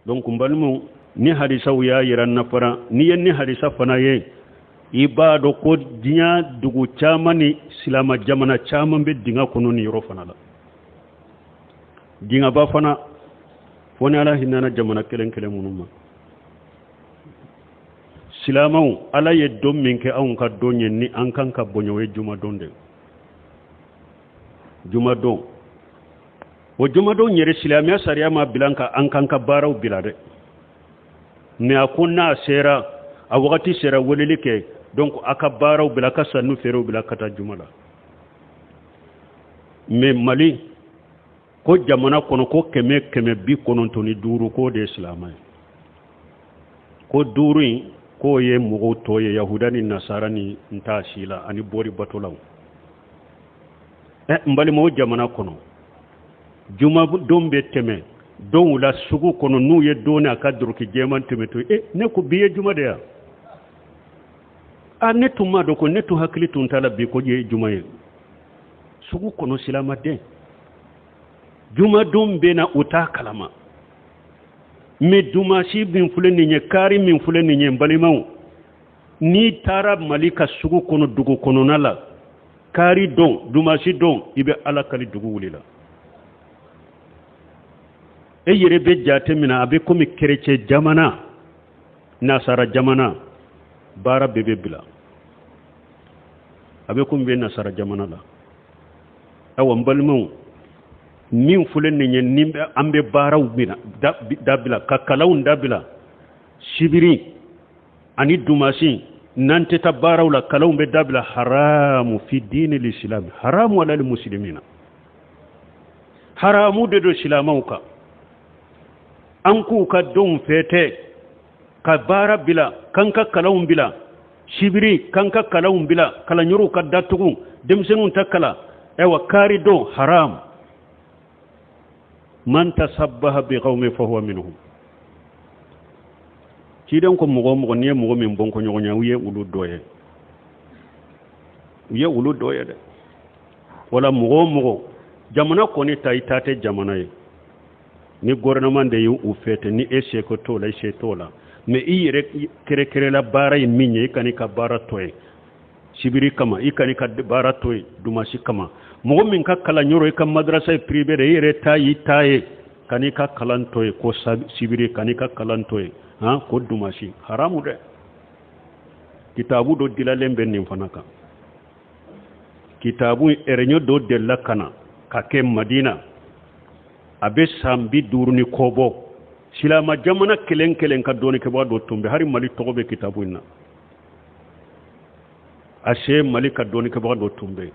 Donc n balimaw, ni hadisaw y'a yira na fana, n'i ye ni hadisa fana ye, i b'a dɔn ko diɲɛ dugu caman ni silama jamana caman bɛ dingɛ kɔnɔ nin yɔrɔ fana la. Dingɛba fana, fo ni Ala hinɛna jamana kelen kelen minnu ma. Silamaw, Ala ye don min kɛ anw ka don ye, ni an kan ka bonya, o ye jumadon de ye. Jumadon, o jumadon yɛrɛ, silamɛya sariya ma bila ka an kan ka baaraw bila dɛ, mais a ko n'a sera, a wagati sera, weleli kɛ, donc a ka baaraw bila, a ka sanni feerew bila ka taa juma la. Mais Mali ko jamana kɔnɔ ko 195, k'o de ye silamɛ ye, ko 5 in k'o ye mɔgɔw tɔ ye, yahuda ni nasara ni n t'a si la ani bori batolaw. Ɛ, n balimaw, jamana kɔnɔ jumadon bɛ tɛmɛ donw la sugu kɔnɔ, n'u ye don a ka doroki jɛman tɛmɛ to e ne ko bi ye juma de ya. A ne tun ma dɔn ko ne tun hakili tun t'a la bi ko ye juma ye. Sugu kɔnɔ silamaden jumadon bɛ na, u t'a kalama. Mais dumasi min filɛ nin ye, kari min filɛ nin ye, n balimaw, n'i taara Mali ka sugu kɔnɔ, dugu kɔnɔna la, kari don, dumasi don, i bɛ Ala kali dugu wuli la, e yɛrɛ bɛ jate minɛ a bɛ komi kerecɛ jamana, nasara jamana, baara bɛɛ bɛ bila, a bɛ komi bɛ nasara jamana la. Awa, n balimaw, min filɛ nin ye, ni an bɛ baaraw dabila, ka kalanw dabila sibiri ani dumasi, n'an tɛ taa baaraw la, kalanw bɛ dabila, haramu fi diini lisilami, haramu alal muslimina, haramu de don silamɛw kan an k'u ka donw fêter, ka baara bila, k'an ka kalanw bila sibiri, k'an ka kalanw bila, kalanyɔrɔw ka datugu, denmisɛnninw ta kalan. Ayiwa, kari don haram, man tasabbaha bi qawmi fa huwa minhum. Ciden ko mɔgɔ o mɔgɔ, n'i ye mɔgɔ min bɔn ko ɲɔgɔn ye, u ye olu dɔ ye, u ye olu dɔ ye dɛ. Wala mɔgɔ o mɔgɔ, jamana kɔni ta, i ta tɛ jamana ye ni gouvernement de ye u fêter, ni e seko t'o la, i se t'o la. Mais i yɛrɛ kɛrɛkɛrɛla baara ye min ye, i kan'i ka baara to ye sibiri kama, i kan'i ka baara to ye dumasi kama. Mɔgɔ min ka kalan yɔrɔ, i ka madrasa ye privé de, i yɛrɛ ta y'i ta ye, kan'i ka kalan to ye ko sibiri, kan'i ka kalan to ye han ko dumasi, haramu dɛ. Kitabu dɔ dilalen bɛ nin fana kan. Kitabu réunion dɔ delila ka na ka kɛ Madina, a bɛ san 50 ni kɔ bɔ. Silama jamana kelen kelen ka dɔnnikɛbaa dɔ tun bɛ, hali Mali tɔgɔ bɛ kitabu in na. A se Mali ka dɔnnikɛbaga dɔ tun bɛ.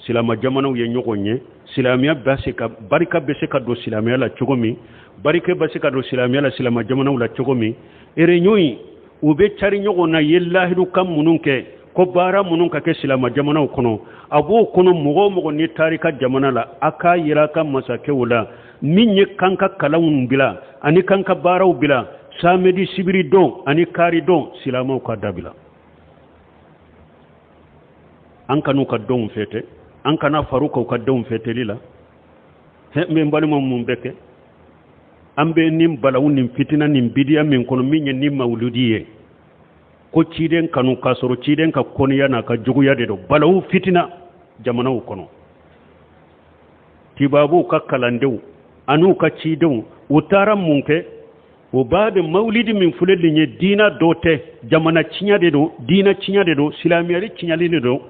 Silama jamanaw ye ɲɔgɔn ye, silamɛya bɛ se ka barika bɛ se ka don silamɛya la cogo min, barika bɛ se ka don silamɛya la silama jamanaw la cogo min. Réunion in, u bɛ cari ɲɔgɔn na, ye lahidu kan minnu kɛ ko baara minnu ka kɛ silama jamanaw kɔnɔ, a b'o kɔnɔ. Mɔgɔ o mɔgɔ n'i taara i ka jamana la, a k'a yira a ka masakɛw la min ye kan ka kalanw bila ani kan ka baaraw bila samedi, sibiri don ani kari don, silamaw ka dabila. An kan'u ka donw fêter, an kana faru k'u ka donw fêteli la. N bɛ n balima, mun bɛ kɛ? An bɛ nin balawu nin fitina nin bidiya min kɔnɔ, min ye ni mawuludi ye, ko ciden kanu, k'a sɔrɔ ciden ka kɔniya n'a ka juguya de don. Balawu fitina jamanaw kɔnɔ, tibabuw ka kalandenw an'u ka cidenw, u taara mun kɛ? O b'a de mawulidi min filɛ nin ye, diina dɔ tɛ, jamana tiɲɛ de don, diina tiɲɛ de don, silamɛyali tiɲɛli de don.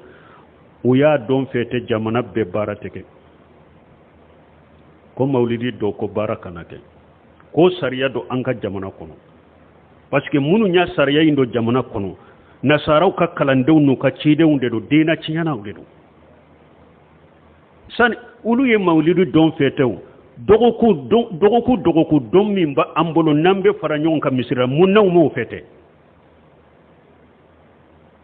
U y'a dɔn fêter, jamana bɛɛ baara tɛ kɛ, ko mawulidi dɔ ko baara kana kɛ, ko sariya don an ka jamana kɔnɔ, parce que minnu y'a sariya in don jamana kɔnɔ, nasaraw ka kalandenw n'u ka cidenw de don, diina tiɲɛnaw de don. Sani olu ye mawulidi don fêter o, dɔgɔkun dɔgɔkun dɔgɔkun don min b'an bolo n'an bɛ fara ɲɔgɔn kan misiri la, mun n'anw m'o fêter?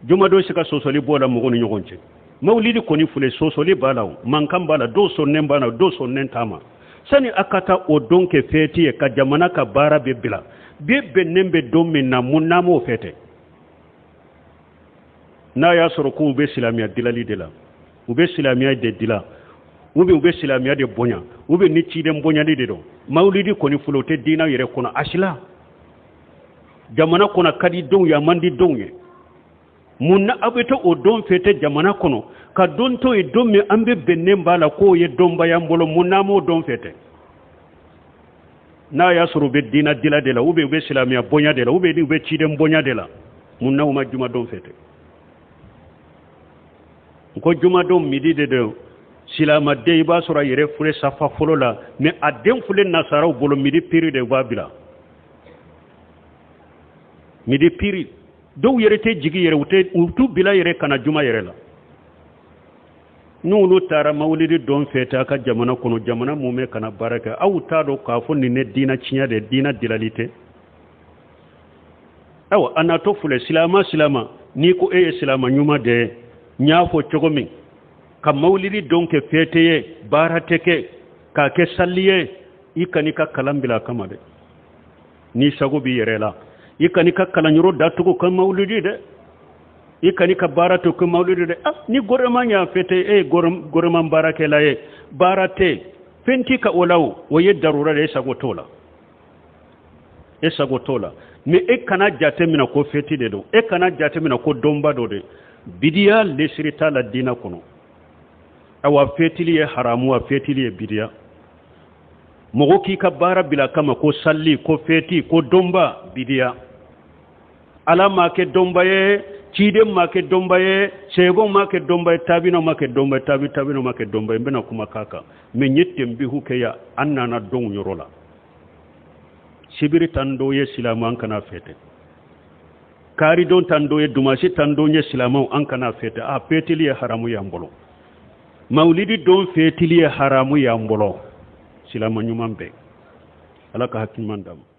Jumadon se ka sɔsɔli bɔ la mɔgɔw ni ɲɔgɔn cɛ. Mawulidi kɔni filɛ, sɔsɔli b'a la, o mankan b'a la, dɔw sɔnnen b'a la, dɔw sɔnnen t'a ma. Sani a ka taa o don kɛ fête ye ka jamana ka baara bɛ bila, bi bɛnnen bɛ don min na, mun n'an m'o fêter? N'a y'a sɔrɔ k'u bɛ silamɛya dilali de la, u bɛ silamɛya de dila. Ou bien u bɛ silamɛya de bonya, ou bien ni ciden bonyali de don. Mawulidi kɔni filɛ, o tɛ diinɛ yɛrɛ kɔnɔ asila. Jamana kɔnɔ ka di dɔw ye, a man di dɔw ye. Mun na aw bɛ to o don fêter jamana kɔnɔ, ka don to yen, don min an bɛ bɛnnen b'a la k'o ye donba y'an bolo? Mun n'an m'o don fêter? N'a y'a sɔrɔ u bɛ diinɛ dila de la, ou bien u bɛ silamɛya bonya de la, ou bien u bɛ ciden bonya de la, mun na u ma jumadon fêter? N ko jumadon midi de don. Silamaden, i b'a sɔrɔ a yɛrɛ filɛ safa fɔlɔ la, mais a den filɛ nasaraw bolo. Midi piri de b'a bila, midi piri. Dɔw yɛrɛ tɛ jigi yɛrɛ, u tɛ u t'u bila yɛrɛ ka na juma yɛrɛ la. N'olu taara mawulidi don fêter a ka jamana kɔnɔ, jamana mun bɛ kana baara kɛ, aw t'a dɔn k'a fɔ nin ne diinɛ tiɲɛ de, diinɛ dilali tɛ. Ayiwa, a natɔ filɛ, silama silama, n'i ko e ye silama ɲuman de ye, n y'a fɔ cogo min, ka mawulidi don kɛ fête ye, baara tɛ kɛ, k'a kɛ sali ye, i kan'i ka kalan bila a kama dɛ. N'i sago b'i yɛrɛ la, i kan'i ka kalanyɔrɔ datugu ka mawulidi dɛ, i kan'i ka baara to ko mawulidi dɛ. Ah, ni gouvernement y'a fêter, e ye gouvernement baarakɛla ye, baara tɛ, fɛn t'i ka o la, o ye darura de ye, e sago t'o la, e sago t'o la. Mais e kana jate minɛ ko fête de don, e kana jate minɛ ko donba dɔ de. Bidiya lesiri t'a la diinɛ kɔnɔ. Awa, fêtili ye haramu, a fêtili ye bidiya. Mɔgɔ k'i ka baara bila kama ko sali, ko fête, ko donba, bidiya. Ala m'a kɛ donba ye, ciden m'a kɛ donba ye, sɛbɛnw m'a kɛ donba ye, tabinaw m'a kɛ donba ye, tabi tabinaw m'a kɛ donba ye. N bɛna kuma k'a kan, mais n ye tenbihu kɛ yan. An nana donw yɔrɔ la, sibiri tan don ye, silamɛ, an kana fêter. Karidon tan don ye, dumasi tan don ye, silamɛw, an kana fêter. A fêtili ye haramu y'an bolo. Mawulidi don fêtili ye haramu y'an bolo. Silamɛ ɲuman bɛɛ, Ala ka hakili ɲuman d'an ma.